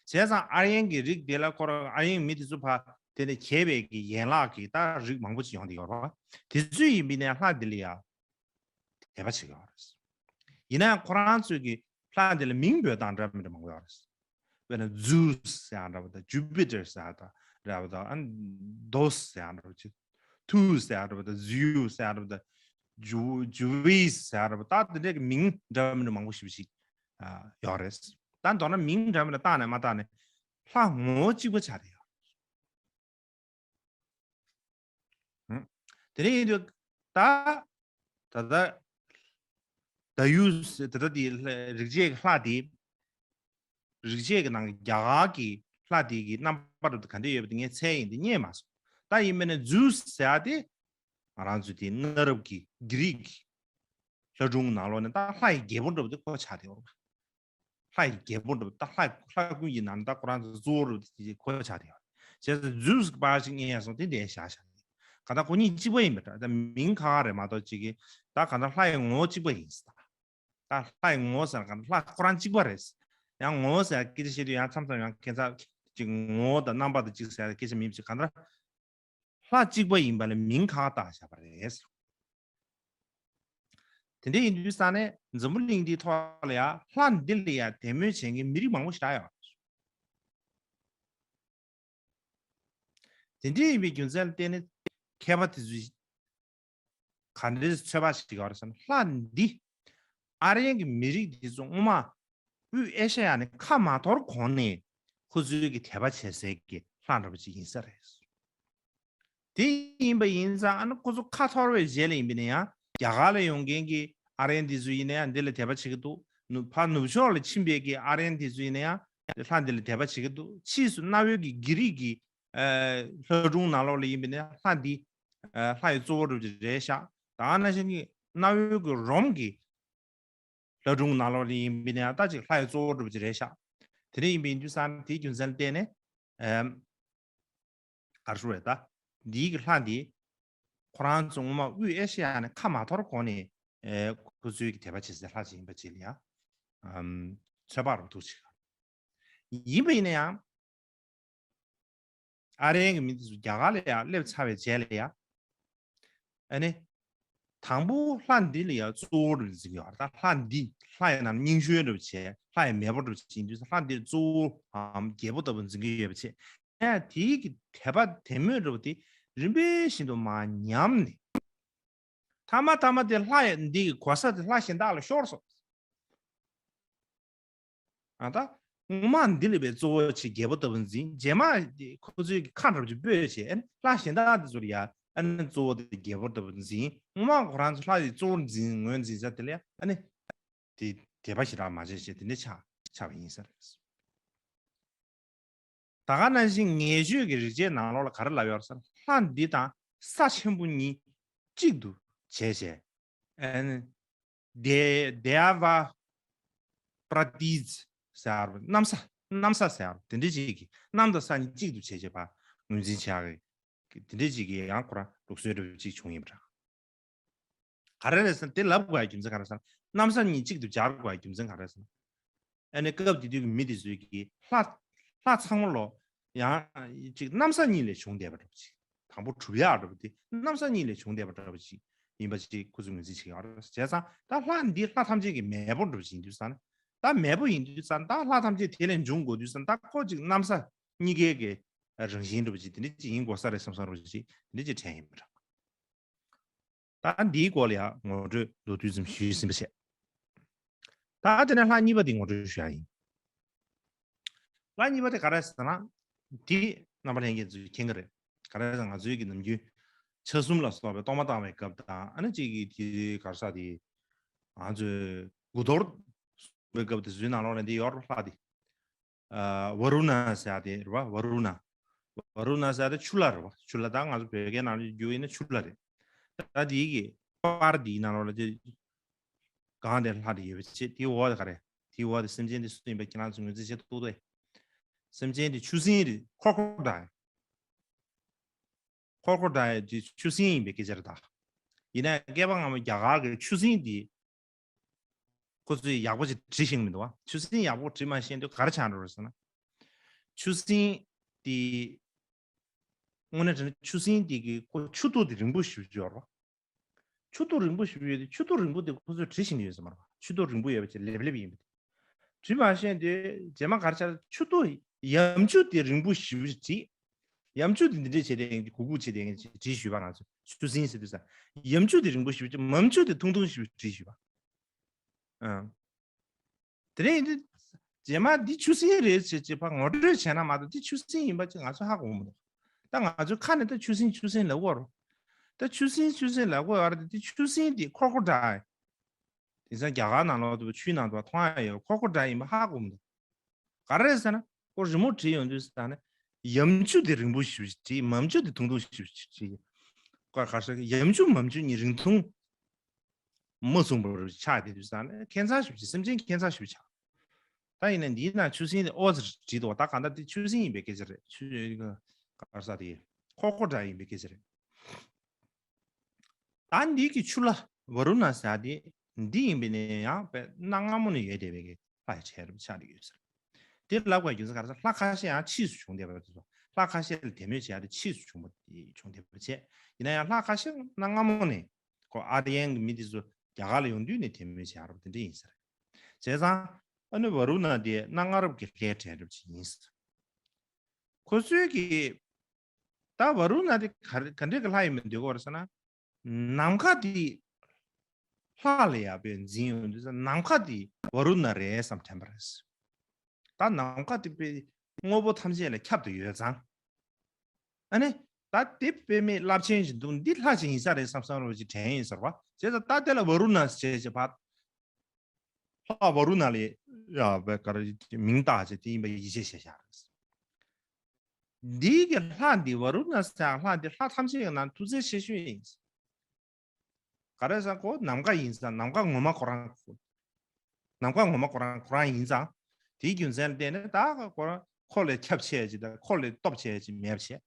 ཙང་ཨར་ཡན་གྱི་རིགས་དེ་ལ་ཁོ་རང་ཨར་ཡན་མི་དེ་ཚོ་ཕར་དེ་ནས་གྱེས་པའི་གི་ཡན་ལག་གི་ད་རིགས་མང་པོ་ཅིག་ཡོང་བསྡད་ཡོད་རེད་པ། དེ་ཚོ་ཡིན་པའི་ནས་ལྷ་དེ་ལ་ཡ་དད་པ་བྱེད་ཀྱི་ཡོད་རེད། ཡིན་ན་ཡང་ཁོ་རང་ཚོའི་གི་ལྷ་དེ་ལ་མིང་འབོད་སྟངས་འདྲ་མི་འདྲ་མང་པོ་ཡོད་རེད། དཔེར་ན་ཛུ་སི་ཟེར་ཡག་འདྲ་པོ་དང་ཇུ་པི་ཏར་ཟེར་ཡག་དང་འདྲ་པོ་དང་ཨ་ནི་དོ་སི་ཟེར་ཡག་འདྲ་པོ་ཅིག་ཐུ་ཟེར་ཡག་འདྲ་པོ་དང་ཛུ་ཡུ་ཟེར་ཡག་འདྲ་པོ་དང་ཇུ་ཇུ་ཝི་ཟེར་ཡག་འདྲ་པོ་ད་དེ་འདྲའི་གི་མིང་འདྲ་མི་འདྲ་མང་པོ་ཞེ་པོ་ཅིག་ཡོད་རེད། ད་མདོར་ན་མིང་འདྲ་མི་འདྲ་བཏགས་ནས་མ་བཏགས་ནས་ལྷ་ངོ་བོ་གཅིག་པ་ཆགས་བསྡད་ཡོད། དེ་ནས་ཡིན་དུས་ད་ད་ལྟ་ད་ཡུ་ད་ལྟ་དེ་རིག་བྱེད་ཀྱི་ལྷ་དེ་རིག་བྱེད་ཀྱི་ནང་གི་རྒྱ་གར་གྱི་ལྷ་དེ་གི་རྣམ་པ་རུ་ག་འདྲ་ཡོད་པ་དེ་ངས་མཚན་ཡིན་དེ་རྙེད་མ་སོང་། ད་ཡིན་མིན་ན་ཛུ་སི་ཟེར་ཡག་དེ་ང་རང་ཚོ་དེ་གནའ་རབས་ཀྱི་གྷི་རིག་གི་ལྷ་སྒྲུང་ནང་ལོགས་ནས་ད་ལྷ་ཡི་རྒྱལ་པོ་འདྲ་པོ་དེ་ཁོ་ཆགས་བསྡད་ཡོད་རེད། ལྷ་ཡི་རྒྱལ་པོ་འདྲ་པོ་ད་ལྷ་ལྷ་ཀུན་གྱི་ནང་ནས་ད་ཁོ་རང་ཚོ་གཙོ་བོ་འདྲ་པོ་དེ་ཁོ་ཆགས་བསྡད་ཡོད་རེད། བྱས་ཙང་ཛུ་སི་གི་པར་ཞིག་རྙེད་སོང་དེ་འདྲ་བཞག་བཞག་ག་ད་ཁོ་གཉིས་གཅིག་པ་ཡིན་པ་འདྲ། ད་མིང་ཁག་ཁག་རེད་མ་གཏོགས་ཅིག་གི་ད་ག་ད་ལྷ་ཡི་ངོ་བོ་གཅིག་པ་ཡིན་ཟེར། ད་ལྷ་ཡི་ངོ་བོ་ཟེར་ག་ད་ལྷ་ཁོ་རང་གཅིག་པ་རེད། ཡང་ངོ་བོ་ཟེར་སྐད་ཆ་བཤད་དུས་ཡང་མཚམས་མཚམས་ཡང་ཁྱད་མཚར་ཅིག་ངོ་བོ་དང་རྣམ་པ་དང་གཅིག་ཟེར་སྐད་ཆ་མིན་པ་ཅིག་ག་ད་ལྷ་གཅིག་པ་ཡིན་པ་ལ་མིང་ཁག་བཏགས་བཞག་པ་རེད། དེ་འདྲ་ཡིན་དུས་ས་ནས་འཛམ་བུ་གླིང་འདིའི་ཐོག་ལ་ཡང་ལྷ་འདི་ལ་ཡང་དད་མོས་བྱེད་མཁན་མི་རིགས་མང་པོ་ཞིག་རག་ཡོད། དེ་འདྲ་ཡིན་པའི་རྒྱུ་མཚན་ལ་བརྟེན་ནས་མཁས་པ་དེ་ཚོས་ག་འདྲའི་ཚོད་དཔག་བྱེད་ཀྱི་ཡོད་རེད་ཟེར་ན། ལྷ་འདི་ཨ་རིའི་གི་མི་རིགས་འདི་ཚོ་སྔོན་མ་དབུས་ཨེ་ཤ་ཡ་ནས་ཁ་མ་འཐོར་གོང་ནས་ཁོ་ཚོའི་གི་དད་པ་བྱེད་སའི་གི་ལྷ་འདྲ་པོ་ཅིག་ཡིན་ས་རེད། དེ་ཡིན་པ་ཡིན་ཙང་ཨ་ནི་ཁོ་ཚོ་ཁ་འཐོར་བའི་རྗེས་ལ་ཡིན་པ་ན་ཡང་རྒྱ་གར་ལ་ཡོང་མཁན་གྱི་ཨ་རིའི་འདི་ཚོ་ཡིན་ན་ཡང་འདི་ལ་དད་པ་བྱེད་ཀྱི་འདུག་ནུབ་ཕར་ནུབ་ཕྱོགས་ལ་ཕྱིན་པའི་གི་ཨ་རིའི་འདི་ཚོ་ཡིན་ན་ཡང་ལྷ་འདི་ལ་དད་པ་བྱེད་ཀྱི་འདུག་ཕྱིས་སུ་གནའ་བོའི་གི་གྷི་རིག་གི་ལྷ་སྒྲུང་ནང་ལོགས་ལ་ཡིན་པ་ན་ལྷ་འདི་ལྷ་ཡི་གཙོ་བོ་འདྲ་པོ་ཅིག་རེད་ཤག་ད་ནང་བཞིན་གྱི་གནའ་བོའི་གི་རོམ་གྱི་ལྷ་སྒྲུང་ནང་ལོགས་ལ་ཡིན་པ་ན་ད་ཅིག་ལྷ་ཡི་གཙོ་བོ་འདྲ་པོ་ཅིག་རེད་ཤག་དེ་འདྲ་ཡིན་པ་ཡིན་དུས་ཙང་དེའི་རྒྱུ་མཚན་ལ་བརྟེན་ནས་ཨམ། ག་རེ་ཞུ་རེད་ད། འདིའི་གི་ལྷ་འདི་ཁོ་རང་ཚོ་སྔོན་མ་དབུས་ཨེ་ཤི་ཡ་ནས་ཁ་མ་འཐོར་གོང་ནས་ཨེ་ཁོ་ཚོའི་གི་དད་པ་བྱེད་སའི་ལྷ་ཅིག་ཡིན་པ་ཅིག་ལ་ཡང་ཨམ། ཚོད་དཔག་རུ་ཐུག་ཅིག་ཡིན་པ་ཡིན་ན་ཡང་། ཨ་རིའི་གི་མི་དེ་ཚོ་རྒྱ་གར་ལ་ཡང་སླེབས་ཚར་བའི་རྗེས་ལ་ཡང་། ཨ་ནི། དང་པོ་ལྷ་འདི་ལ་ཡང་གཙོ་བོ་རུ་འཛིན་གྱི་ཡོད་རེད། ད་ལྷ་འདི་ལྷ་ཡི་ནང་རྙིང་ཤོས་འདྲ་པོ་བྱས། ལྷ་ཡི་མེས་པོ་འདྲ་པོ་བྱས་ཡིན་དུས་ལྷ་འདི་གཙོ་བོའམ་རྒྱལ་པོ་ལྟ་བུ་འཛིན་གྱི་ཡོད་པ་བྱས། ཡང་དེའི་གི་དད་པ་དད་མོས་འདྲ་པོ་དེ་རིམ་པས་བཞིན་དུ་མར་ཉམས་ནས། མཐའ་མ་མཐའ་མ་དེ་ལྷ་ཡི་འདི་གི་གོ་ས་དེ་ལྷ་གཞན་དག་ལ་ཤོར་སོང་། ཨ་ད། སྔོན་མ་འདི་ལ་བའི་གཙོ་བོ་ཆེ་རྒྱལ་པོ་ལྟ་བུ་འཛིན། རྗེས་མ་ཁོ་ཚོའི་ཁ་འདྲ་པོ་ཅིག་སྤོས་བྱས། ཨ་ནི་ལྷ་གཞན་དག་དེ་ཚོར་ཡ་ཨ་ནི་གཙོ་བོ་དེ་རྒྱལ་པོ་ལྟ་བུ་འཛིན། སྔོན་མ་ཁོ་རང་ཚོ་ལྷ་ཡི་གཙོ་བོར་འཛིན་ངོས་འཛིན་ས་དེ་ལ་ཡ་ཨ་ནི་དེ་དད་པ་ཞེ་དྲག་མ་བྱས་བྱས་དེ་འདྲ་ཆགས་ཆགས་པ་ཡིན་ས་རེད། ད་ག་ནང་བཞིན་ངེད་ཚོའི་གི་རིག་བྱེད་ནང་ལོགས་ལ་ག་རེ་ལབ་ཡོད་ཟེར་ན། ལྷ་འདི་དང་ས་ཆེན་པོ་གཉིས་གཅིག་ཏུ་བྱས་བྱས། ཨ་ནི། དེ་དེ་ཨ་བ་པྲ་ཏི་ཟེར་བ། གནམ་ས་གནམ་ས་ཟེར་བ་དེ་འདྲ་ཅིག་གི་གནམ་དང་ས་གཉིས་གཅིག་ཏུ་བྱས་བྱས་པ་ངོས་འཛིན་བྱ་གི་དེ་འདྲ་ཅིག་གི་ཡང་ཁོ་རང་ལུགས་སྲོལ་འདྲ་པོ་ཅིག་བྱུང་ཡིན་པ་འདྲ། ག་རེ་རེད་ཟེར་ན། དེ་ལབ་དགོས་ཡ་རྒྱུ་མཚན་ག་རེ་ཟེར་ན། གནམ་ས་གཉིས་གཅིག་ཏུ་སྦྱར་དགོས་ཡ་རྒྱུ་མཚན་ག་རེ་ཟེར་ན། ཨ་ནི་སྐབས་དེ་དུས་ཀྱི་མི་དེ་ཚོས་ཀྱི་ལྷ་ལྷ་ཚང་མ་ལོ་ཡང་ཅིག་གནམ་ས་གཉིས་ལས་བྱུང་བསྡད་པ་འདྲ་པོ་ཅིག་དང་པོ་གྲུབ་ཡག་འདྲ་པོ་དེ་གནམ་ས་གཉིས་ལས་བྱུང་བསྡད་པ་འདྲ་པོ་ཅིག་ཡིན་པ་ཅིག་ཁོ་ཚོས་ངོས་འཛིན་བྱེད་ཀྱི་ཡོད་རེད། བྱས་ཙང་ད་ལྷ་འདི་ལྷ་ཐམས་ཅད་ཀྱི་མེས་པོ་འདྲ་པོ་ཅིག་ཡིན་དུས་ཙང་ནས། ད་མེས་པོ་ཡིན་དུས་ཙང་ད་ལྷ་ཐམས་ཅད་དེ་ལས་འབྱུང་དགོས་དུས་ཙང་ད་ཁོ་ཅིག་གནམ་ས་གཉིས་ཀའི་གི་རང་བཞིན་འདྲ་པོ་ཅིག་དེ་འདྲ་ཅིག་ཡིན་དགོས་ས་རེད་བསམ་བསམ་འདྲ་པོ་ཅིག་དེ་འདྲ་ཅིག་དྲན་ཡིན་པ་འདྲ། ད་འདིའི་སྐོར་ལ་ཡང་ངོ་སྤྲོད་མདོར་བསྡུས་ཙམ་ཞུས་ཟིན་པ་བྱས། ད་དེ་ནས་ལྷ་གཉིས་པ་དེ་ངོ་སྤྲོད་ཞུ་ཡ་ཡིན། ལྷ་གཉིས་པ་དེ་ག་རེ་ཟེར་ན། དེ་རྣམ་པ་ལྷན་རྒྱས་ཚོས་མཁྱེན་གྱི་རེད། ག་རེ་ཟེར་ན་ང་ཚོའི་གི་ནམ་རྒྱུན་ཆ་གསུམ་ལ་སོགས་པའི་གཏོར་མ་བཏང་བའི་སྐབས་དང་ཨ་ནི་གཅིག་གི་དེ་ག་རེ་ཟེར་དེ། ང་ཚོས་དགུ་གཏོར་བའི་སྐབས་དེ་ཚོའི་ནང་ལོགས་ལ་འདི་ཡོད་རེད། ལྷ་དེ། ཨ་ཝ་རུ་ཎ་ཟེར་ཡ་དེ་རེད་བ། ཝ་རུ་ཎ། ཝ་རུ་ཎ་ཟེར་ཡ་དེ་ཆུ་ལྷ་རེད་བ། ཆུ་ལྷ་ད་ང་ཚོ་བོད་སྐད་ནང་ལ་བསྒྱུར་བ་ཡིན་ན་ཆུ་ལྷ་རེད། ད་དེའི་གི་པར་དེའི་ནང་ལོགས་ལ་དེ་གང་དེ་ལྷ་དེ་ཡོད་པ་བྱས། དེའི་འོག་དེ་ག་རེ། དེའི་འོག་དེ་སེམས་ཅན་དེ་སུ་ཡིན་པ་ཁྱེད་རང་ཚོ་ངོས་འཛིན་བྱེད་ཐུབ་དོ། སེམས་ཅན་དེ་ཆུ་སྲིན་རེད། ཁོ་ཁོ་ཌ་ཡལ། ཁོ་ཁོ་ཌ་ཡལ་དེ་ཆུ་སྲིན་ཡིན་པའི་སྐད་ཆ་རེད་ད། ཡིན་ན་སྐད་པ་སྔ་མོ་རྒྱ་གར་གི་ཆུ་སྲིན་དེ། ཁོ་ཚོས་ཡག་པོ་ཅིག་བྲིས་ཤེས་ཀྱི་མི་འདུག་བ། ཆུ་སྲིན་ཡག་པོ་བྲིས་མ་ཤེས་དུས་ག་རེ་ཆགས་འགྲོ་རེད་ཟེར་ན། ཆུ་སྲིན་དེ། དངོས་གནས་དྲང་གནས་ཆུ་སྲིན་དེ་གི་ཁོ་ཆུ་ཐིགས་དེ་རིང་པོ་ཞེ་པོ་ཅིག་ཡོད་རེད་བ། ཆུ་ཐིགས་རིང་པོ་ཞེ་པོ་ཡོད་དུས་ཆུ་ཐིགས་རིང་པོ་དེ་ཁོ་ཚོས་བྲིས་ཤེས་ཀྱི་ཡོད་ས་མ་རེད་བ། ཆུ་ཐིགས་རིང་པོ་ཡོད་པ་ཅིག་ལེབ་ལེབ་ཡིན་པ་དེ། བྲིས་མ་ཤེས་དུས་རྗེས་མ་ག་རེ་ཆགས། ཆུ་ཐིགས་ཡམ་ཆུ་དེ་རིང་པོ་ཞེ་པོ་ཅིག་བྲིས། ཡམ་ཆུ་དེ་འདི་འདྲས་བྱས་ཏེ་གུག་གུག་བྱས་ཏེ་བྲིས་ཞུས་པ། ང་ཚོས་ཆུ་སྲིན་ཟེར་དུས་ས། ཡམ་ཆུ་དེ་རིང་པོ་ཞེ་པོ་ཅིག་མམ་ཆུ་དེ་ཐུང་ཐུང་ཞེ་པོ་ཅིག་བྲིས་ཞུས་པ། ཨང་། དེ་རིང་འདི། རྗེས་མ་འདི་ཆུ་སྲིན་རེད་ཅེས་ཅེས་ཕར་ངོ་སྤྲོད་བྱས་ན་མ་གཏོགས་འདི་ཆུ་སྲིན་ཡིན་པ་ཅིག་ང་ཚོ་ཧ་གོ་མི་འདུག་ད་ང་ཚོའི་ཁ་ནས་ད་ཆུ་སྲིན་ཆུ་སྲིན་ལབ་ཀྱི་ཡོད་རེད། ད་ཆུ་སྲིན་ཆུ་སྲིན་ལབ་ཀྱི་ཡོད་རེད་དེ། འདི་ཆུ་སྲིན་འདི་ཁོ་ཁོ་ཌ་ཡལ། དེང་སང་རྒྱ་གར་ནང་ལོགས་དུ་ཆུའི་ནང་དུ་མཐོང་ཡ་ཡོད། ཁོ་ཁོ་ཌ་ཡལ་ཡིན་པ་ཧ་གོ་མི་འདུག་ག་རེ་རེད་ཟེར་ན། ཁོ་རི་མོ་བྲིས་ཡོང་དུས་ས་ནས་ཡམ་ཆུ་དེ་རིང་པོ་ཞེ་པོ་ཅིག་བྲིས། མམ་ཆུ་དེ་ཐུང་ཐུང་ཞེ་པོ་ཅིག་བྲིས། ཁོ་ག་རེ་ཟེར། ཡམ་ཆུ་མམ་ཆུ་གཉིས་རིང་ཐུང་མ་མཚུངས་པ་ཆགས་བསྡད་དུས་ས་ནས་ཁྱད་མཚར་ཞེ་པོ་ཅིག་སེམས་ཅན་ཁྱད་མཚར་ཞེ་པོ་ཆགས། ད་ཡིན་ན་འདིའི་ནང་ཆུ་སྲིན་དེ་ཨོ་ཙི་བྲིས་འདུག་ད་གང་ལྟར་དེ་ཆུ་སྲིན་ཡིན་པའི་སྐད་ཆ་རེད། ཆུ་ག་རེ་ཟེར་དེ་ཁོ་ཁོ་ཌ་ཡལ་ཡིན་པའི་སྐད་ཆ་རེད། ད་འདི་གི་ཆུ་ལྷ་ཝ་རུ་ན་ཟེར་དེ་འདི་ཡིན་པས་ན་ཡང་པའི་གནའ་སྔ་མོ་ནས་ཡོད་བསྡད་པའི་གི་ལྷ་ཡི་གྲས་རབ་ཆགས་ཀྱི་ཡོད་ཟེར། དེ་ལབ་དགོས་རྒྱུ་མཚན་ག་རེ་ཟེར་ལྷ་ཁ་ཤས་ཡང་ཕྱིས་སུ་བྱུང་བསྡད་པ་རེད་དེ་ཚོ། ལྷ་ཁ་ཤས་ལ་དད་མོས་བྱེད་ཡ་དེ་ཕྱིས་སུ་བྱུང་བ་བྱུང་བསྡད་པ་བྱས། ཡིན་ན་ཡང་ལྷ་ཁ་ཤས་གནའ་སྔ་མོ་ནས་ཁོ་ཨ་རི་ཡན་གྱི་མི་དེ་ཚོ་རྒྱ་གར་ལ་ཡོང་དུས་ནས་དད་མོས་བྱེད་ཡ་རབ་དེ་འདྲ་ཡིན་ཟེར། བྱས་ཙང་ཨ་ནི་ཝ་རུ་ན་དེ་གནའ་སྔ་རབས་ཀྱི་ལྷའི་གྲས་རབ་ཅིག་ཡིན་ཟེར། ཁོ་ཚོའི་གི་ད་ཝ་རུ་ན་དེ་ག་རེ་ག་འདྲས་ཀྱི་ལྷ་ཡིན་མིན་འདོད་གོ་རེད་ཟེར་ན། ནམ་མཁའ་དེ་ལྷ་ལ་ཡ་པའི་འཛིན་ཡོང་དུས་ནམ་མཁའ་དེ་ཝ་རུ་ན་རེད་བསམ་དྲན་པ་རེད། ད་ནམ་མཁའ་དེ་པའི་དངོས་པོ་ཐམས་ཅད་ལ་ཁྱབ་ཏུ་ཡོད་ཙང་། ཨ་ནི་ད་དེ་དཔེ་མེད་རླབས་ཆེན་ཞིག་འདུག་འདི་ལྷ་ཞིག་ཡིན་ས་རེད་བསམ་བསམ་རོ་ཅིག་དྲན་ཡིན་ཟེར་བ་བྱས་ཙང་ད་དེ་ལ་ཝ་རུ་ན་ཞེས་བྱས་པ། ལྷ་ཝ་རུ་ན་ལས་ཡ་བའི་ག་རེ་མིང་བཏགས་བྱས་དེ་ཡིན་པ་ཡིད་ཆེས་བྱས་བཞག་རེད། འདི་གི་ལྷ་འདི་ཝ་རུ་ན་ཟེར་ལྷ་འདི་ལྷ་ཐམས་ཅད་ཀྱི་ནང་མཐུ་རྩལ་ཆེ་ཤོས་ཡིན། ག་རེ་ཟེར་ཁོ་ནམ་མཁའ་ཡིན་ཙང་ནམ་མཁའ་ངོ་མ་ཁོ་རང་ཁོ། ནམ་མཁའ་ངོ་མ་ཁོ་རང་ཁོ་རང་ཡིན་ཙང་། དེའི་རྒྱུ་མཚན་ལ་བརྟེན་ནས་ད་ཁོ་རང་ཁོ་ལས་ཁྱབ་ཆེ་ཅིག་དང་ཁོ་ལས་སྟོབས་ཆེ་ཅིག་མེད་པ་བྱས།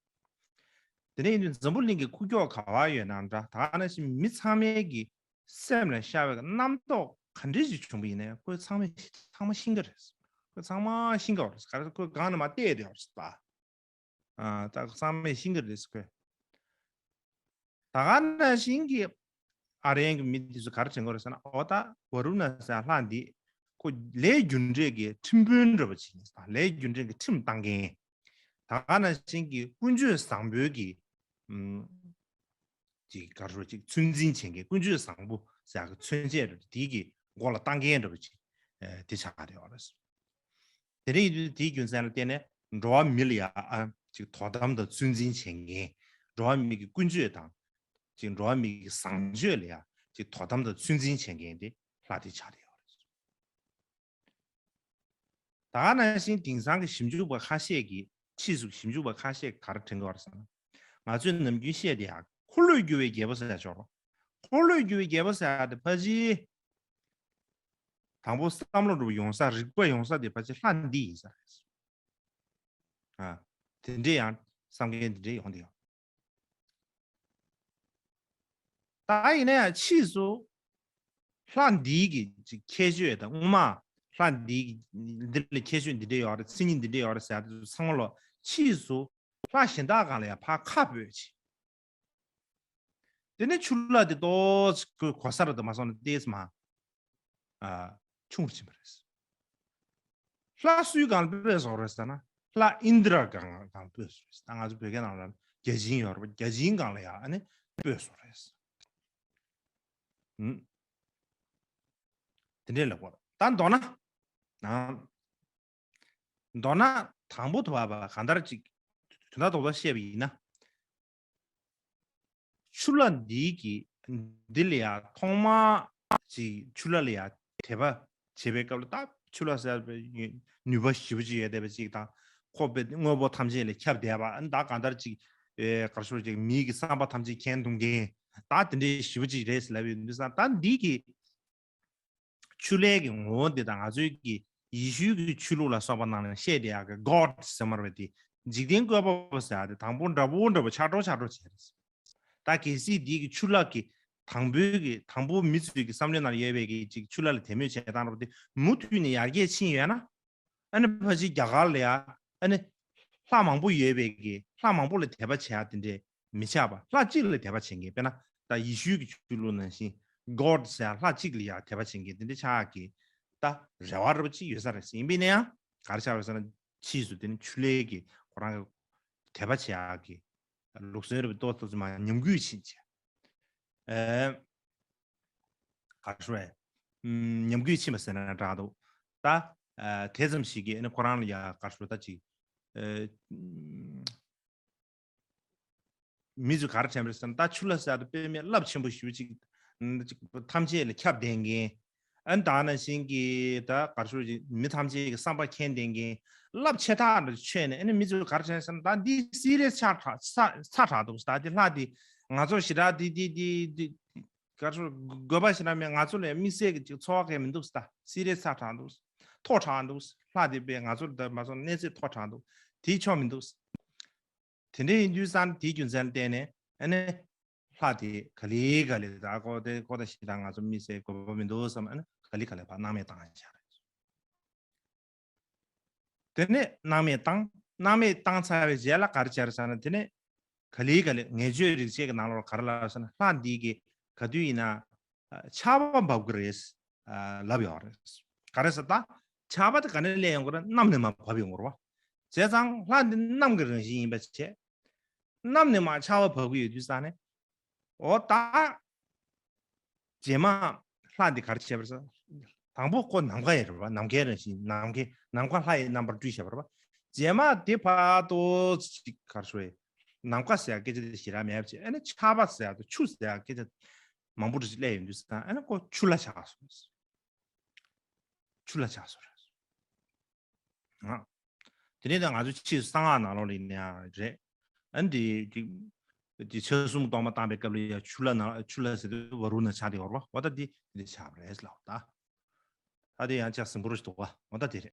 དེ་ནས་ཡིན་དུས་འཛམ་བུ་གླིང་གི་ཁུག་ཀྱོག་ག་བ་ཡོད་ནའང་འདྲ་ད་ག་ནང་བཞིན་མི་ཚང་མའི་གི་སེམས་ལ་ཤར་བའི་རྣམ་རྟོག་ག་འདྲས་ཞིག་བྱུང་བ་ཡིན་ནའི་ཁོས་ཚང་མས་ཚང་མ་ཤེས་ཀྱི་རེད། ཁོས་ཚང་མ་ཤེས་ཀྱི་རེད། ག་རེ་ཁོས་གང་ནས་མ་བལྟས་བསྡད་ཡོད་རེད་ད། ཨ་ད་ཚང་མས་ཤེས་ཀྱི་རེད་ཁོས། ད་ག་ནང་བཞིན་གྱི་ཨ་རི་ཡན་གྱི་མི་དེ་ཚོ་ག་རེ་དྲན་གྱི་རེད་ཟེར་ན་འོ་ད་ཝ་རུ་ན་ཟེར་ལྷ་འདི་ཁོ་ལས་རྒྱུ་འབྲས་ཀྱི་ཁྲིམས་དཔོན་འདྲ་པོ་ཅིག་ཡིན་ལས་རྒྱུ་འབྲས་ཀྱི་ཁྲིམས་བཏང་མཁན། ད་ག་ནང་བཞིན་གྱི་ཀུན་སྤྱོད་བཟང་པོའི་གི་ཨམ། ཅིག་ག་རེ་ཅིག་ཚོད་འཛིན་བྱེད་མཁན་ཀུན་སྤྱོད་བཟང་པོ་ཟེར་ཡག་གི་མཚོན་བྱེད་འདྲ་དེའི་གི་མགོ་ལ་བཏང་མཁན་འདྲ་པོ་ཅིག་དེ་ཆགས་བསྡད་ཡོད་རེད། དེ་རིང་དེའི་རྒྱུ་མཚན་ལ་བརྟེན་ནས་འགྲོ་བ་མི་ལ་ཡ་ཨ་ཅིག་དོ་དམ་དང་ཚོད་འཛིན་བྱེད་མཁན། འགྲོ་བ་མི་གི་ཀུན་སྤྱོད་དང་། ཅིག་འགྲོ་བ་མི་གི་བཟང་སྤྱོད་ལ་ཡ་ཅིག་དོ་དམ་དང་ཚོད་འཛིན་བྱེད་མཁན་དེ་ལྷ་དེ་ཆགས་བསྡད་ཡོད་རེད། ད་ག་ནང་བཞིན་དེང་སང་གི་ཞིབ་འཇུག་པ་ཁ་ཤས་ཀྱིས་ཕྱིས་སུ་ཞིབ་འཇུག་པ་ཁ་ཤས་ཀྱིས་ག་རེ་དྲན་གྱི་ཡོད་རེད་ཟེར་ན། ང་ཚོས་ནམ་རྒྱུན་བཤད་དེ་ཡང་འཁོར་ལོས་སྒྱུར་བའི་རྒྱལ་པོ་ཟེར་ཡ་ཅིག་ཡོད་རེད། འཁོར་ལོས་སྒྱུར་བའི་རྒྱལ་པོ་ཟེར་ཡ་དེ་ཕལ་ཆེར། དང་པོ་བསམ་བློ་འགྲོ་བ་ཡོང་ས་རིག་པ་ཡོང་ས་དེ་ཕལ་ཆེར་ལྷ་འདི་ཡིན་ས་རེད། ཨ། དེ་འདྲས་ཡང་བསམ་མཁན་དེ་འདྲས་ཡོང་དེ་ཡོང་། ད་ཡིན་ན་ཡང་ཕྱིས་སུ་ལྷ་འདིའི་གི་ཅིག་ཁྱད་ཆོས་དང་དབུ་མ་ལྷ་འདིའི་གི་འདི་ལ་ཁྱད་ཆོས་འདི་འདྲས་ཡོད་རེད། མཚན་ཉིད་འདི་འདྲས་ཡོད་རེད་ཟེར་ཡ་དེ་ཚོ་ཚང་མ་ལོ་ཕྱིས་སུ་ལྷ་གཞན་དག་སྒང་ལ་ཡང་ཕར་ཁ་སྤོས་བྱས། དེ་ནས་ཆུ་ལྷ་དེ་ཏོག་ཙམ་གོ་ས་རུ་དུ་མ་སོང་ན་ཏོག་ཙམ་མ། ཨ། ཆུང་རུ་ཕྱིན་པ་རེད། ལྷ་སུའི་སྒང་ལ་སྤོས་སོང་རེད་ཟེར་ན་ལྷ་ཨིནྡྲ་སྒང་སྒང་ལ་སྤོས་སོང་རེད། ད་ང་ཚོ་བོད་སྐད་ནང་ལ་བརྒྱ་བྱིན་ཡོད་རེད་པ། བརྒྱ་བྱིན་སྒང་ལ་ཡང་ཨ་ནི་སྤོས་སོང་རེད། ཨུམ། དེ་འདྲས་ལབ་དགོས་ད་མདོར་ན། ཨ། མདོར་ན་དང་པོ་དུ་བ་བ་གང་ལྟར་ཅིག་དོན་དག་རྡོག་རྡོག་བཤད་པ་ཡིན་ན། ཆུ་ལྷ་འདིའི་གི་འདི་ལ་ཡ་ཐོག་མ་ཅིག་ཆུ་ལྷ་ལ་ཡ་དད་པ་བྱེད་པའི་སྐབས་ལ་ད་ཆུ་ལྷ་ཟེར་བའི་ནུས་པ་ཞེ་པོ་ཅིག་ཡོད་བསྡད་པ་ཅིག་དང་ཁོ་པའི་དངོས་པོ་ཐམས་ཅད་ལ་ཁྱབ་བསྡད་པ་ཨ་ནི་ད་གང་ལྟར་ཅིག་ཨེ་ག་རེ་ཞུ་ཅིག་མིའི་གི་བསམ་པ་ཐམས་ཅད་མཁྱེན་ཐུབ་མཁན་ད་དེ་འདྲའི་ཞེ་པོ་ཅིག་རེད་ཟེར་ལབ་ཡོད་དུས་ཙང་ད་འདི་གི་ཆུ་ལྷའི་གི་ངོ་བོ་འདི་དང་ང་ཚོའི་གི་ཡེ་ཤུའི་གི་ཆོས་ལུགས་ལ་སོགས་པ་ནང་ལ་བཤད་བསྡད་ཡག་གི་གོཌ་ཟེར་མར་བ་དེ་འཇིག་རྟེན་བཀོད་པ་པོ་ཟེར་ཡག་དེ་དང་པོ་འདྲ་པོ་འདྲ་པོ་ཆགས་འགྲོ་ཆགས་འགྲོ་བྱས་རེད། ད་གལ་སྲིད་འདི་གི་ཆུ་ལྷ་གི་དང་པོའི་གི་དང་པོ་མི་ཚོའི་གི་བསམ་བློའི་ནང་ཡོད་པའི་གི་ཅིག་ཆུ་ལྷ་ལ་དད་མོས་བྱེད་སྟངས་འདྲ་པོ་དེ་མུ་མཐུད་ནས་ཡར་རྒྱས་ཕྱིན་ཡོད་ན། ཨ་ནི་ཕལ་ཆེར་རྒྱ་གར་ལ་ཡ་ཨ་ནི་ལྷ་མང་པོ་ཡོད་པའི་གི་ལྷ་མང་པོ་ལ་དད་པ་བྱེད་ཡ་དེ་འདྲས་མི་ཆགས་པ་ལྷ་གཅིག་ལ་དད་པ་བྱེད་མཁན་དཔེར་ན་ད་ཡེ་ཤུའི་གི་ཆོས་ལུགས་ནང་བཞིན་གོཌ་ཟེར་ཡ་ལྷ་གཅིག་ལ་ཡ་དད་པ་བྱེད་མཁན་དེ་འདྲས་ཆགས་ཀྱི་ད་རེ་བ་རེ་བ་གཅིག་ཡོད་ས་རེད། ཡིན་པས་ན་ཡང་ག་རེ་ཆགས་རེད་ཟེར་ན་ཕྱིས་སུ་དེ་ནི་ཆུ་ལྷའི་གི་ཁོ་རང་གི་དད་པ་བྱེད་ཡ་གི་ལུགས་སྲོལ་རེ་བ་ཏོག་ཙམ་མ་ཉམས་རྒུད་ཕྱིན་བྱས། ཨེ། ག་རེ་ཞུ་བས། ཨམ། ཉམས་རྒུད་ཕྱིན་པ་ཟེར་ན་དྲག་འདུག་ད། ཨ། དེ་ཙམ་ཞིག་གིས་ཨ་ནི་ཁོ་རང་ལ་ཡ་ག་རེ་ཞུ་ད་ཅིག་ཨེ། མི་ཚོས་ག་རེ་དྲན་པ་རེད་ཟེར་ན་ད་ཆུ་ལྷ་ཟེར་ཡ་དེ་དཔེ་མེད་རླབས་ཆེན་པོ་ཞེ་པོ་ཅིག་ཅིག་ཐམས་ཅད་ལ་ཁྱབ་བསྡད་མཁན། ཨ་ནི་ད་ནང་བཞིན་གྱི་ད་ག་རེ་ཞུ་ཅིག་མི་ཐམས་ཅད་ཀྱི་བསམ་པ་མཁྱེན་བསྡད་མཁན་རླབས་ཆེ་ཐག་འདྲ་ཆོད་ནས་ཨ་ནི་མི་ཚོས་ག་རེ་དྲན་ཟེར་ན་ད་འདི་སི་རི་ཡས་ཆགས་དྲགས་ཚ་ཚ་དྲགས་འདུག་ད་འདི་ལྷ་འདི་ང་ཚོ་ཞེ་དྲག་འདི་འདི་འདི་འདི། ག་རེ་ཞུ་དགོས་པ་ཞིག་ན་མེད། ང་ཚོ་ལ་དམིགས་བསལ་གྱི་ཅིག་ཚོར་བ་གང་མི་འདུག་ཟེར། ད་སི་རི་ཡས་ཚ་དྲགས་འདུག་མཐོ་དྲགས་འདུག་ལྷ་དེ་པས་ང་ཚོ་ལ་ད་མ་སོང་གནས་ཚད་མཐོ་དྲགས་འདུག་དེའི་ཕྱོགས་མི་འདུག་དེ་འདྲ་ཡིན་དུས་ཙང་དེའི་རྒྱུ་མཚན་ལ་བརྟེན་ནས་ཨ་ནི་ ལྷ་དེ་ག་ལེ་ག་ལེ་ད་ཀོ་དེ་ཀོ་ད་ཤི་ད་ང་ཚོ་མི་ཟེར་དགོས་པ་མི་འདུག་བསམ་ཨ་ནི་ག་ལེ་ག་ལེ་ཕར་སྣང་མེད་བཏང་བྱས་རེད། དེ་ནས་སྣང་མེད་བཏང་། སྣང་མེད་བཏང་ཚར་བའི་རྗེས་ལ་ག་རེ་བྱས་རེད་ཟེར་ན། དེ་ནས་ག་ལེ་ག་ལེ་ངེས་བརྗོད་རིགས་བཅས་ཀྱི་ནང་ལོགས་ག་རེ་ལབ་ཟེར་ན། ལྷ་འདི་གིས་ག་དུས་ཡིན་ན་ཨ་ཆར་པ་འབབ་ཀྱི་རེད་ཨ་ལབ་ཡོད་རེད། ག་རེ་ཟེར་ད། ཆར་པ་དེ་ག་ནས་སླེབས་ཡོང་གི་རེད། གནམ་ནས་མར་བབས་ཡོང་གི་རེད་བ། བྱས་ཙང་ལྷ་འདི་གནམ་གྱི་རང་བཞིན་ཡིན་པ་བྱས། གནམ་ནས་མར་ཆར་པ་བབས་ཀྱི་ཡོད་དུས་ཙང་ནས། འོ་ད། རྗེས་མ་ལྷ་འདི་ག་རེ་བྱས་པ་རེད་ཟེར། དང་པོ་ཁོ་ནམ་མཁའ་ཡི་རེད་བ། ནམ་མཁའི་རང་བཞིན། ནམ་མཁའི་ནམ་མཁའ་ལྷ་ཡི་རྣམ་པར་སྤྲུལ་བྱས་པ་རེད་བ། རྗེས་མ་དེ་བར་དུ་ཅིག་ག་རེ་ཟེར། ནམ་མཁའ་ཟེར་ཡ་སྐད་ཆ་དེ་ཞེ་དྲག་མེད་པ་བྱས། ཨ་ནི་ཆར་པ་ཟེར་ཡ་དང་ཆུ་ཟེར་ཡ་སྐད་ཆ་མང་པོ་ཅིག་སླེབས་ཡོང་དུས་ཙང་ཨ་ནི་ཁོ་ཆུ་ལྷ་ཆགས་སོང་། ཆུ་ལྷ་ཆགས་སོང་རེད། ཨ། དེ་ནས་ད་ང་ཚོ་ཕྱིས་གསང་སྔགས་ནང་ལོགས་ལ་ཡིན་ན་ཡང་རེད། ཨ་ནི་དེ་དེ་ཆ་གསུམ་གཏོར་མ་བཏང་པའི་སྐབས་ལ་ཡང་ཆུ་ལྷ་ན་ཆུ་ལྷ་ཟེར་དུས་ཝ་རུ་ཎ་ཆགས་དེ་ཡོད་རེད་བ། འོ་ད་དེ་དེ་ཆགས་པ་རེད་ལབ་ད། ད་དེ་ཡང་ཅིག་ཟིང་པོ་རུ་ཞིག་འདུག་བ། འོ་ད་དེ་རེད།